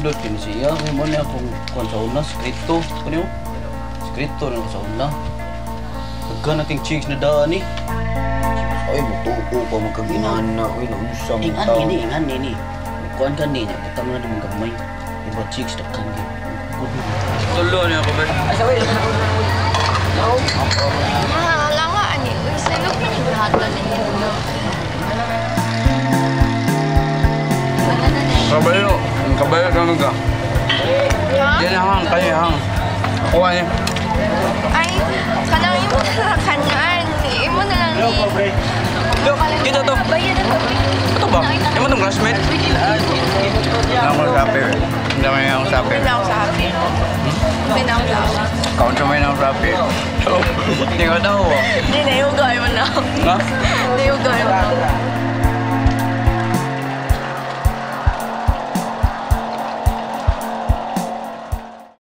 Nindot kini siya. May mo niya akong kuan sa una, skrito. Kuno? Skrito na sa una. Daghan na king chicks na daan ni. Ay, mutuo pa man kag inana, uy, naunsa man Ingan tao. Ini, ingan ini. Kuan ka niya, butang na di mong gamay. Iba chicks daghan gyud. Tulo niya ako ba? Ah, langa ani. Uy, silog man yung hatol ninyo. Kabayo. Ang kabayo ka ka. Yan hang, kayo hang. Ako niya. Ay, kanang imo na lang kanyaan. Imo na lang ni. Dito to. Bayad na to. Ito ba? Yung mo tong classmate? Hindi ako sa happy. Hindi ako sa happy. Hindi na ako sa happy. Hindi na ako sa happy. Kaunsa may na ako sa happy. Hindi ko daw. Hindi na yung gawin mo na. Ha? Hindi yung gawin mo na.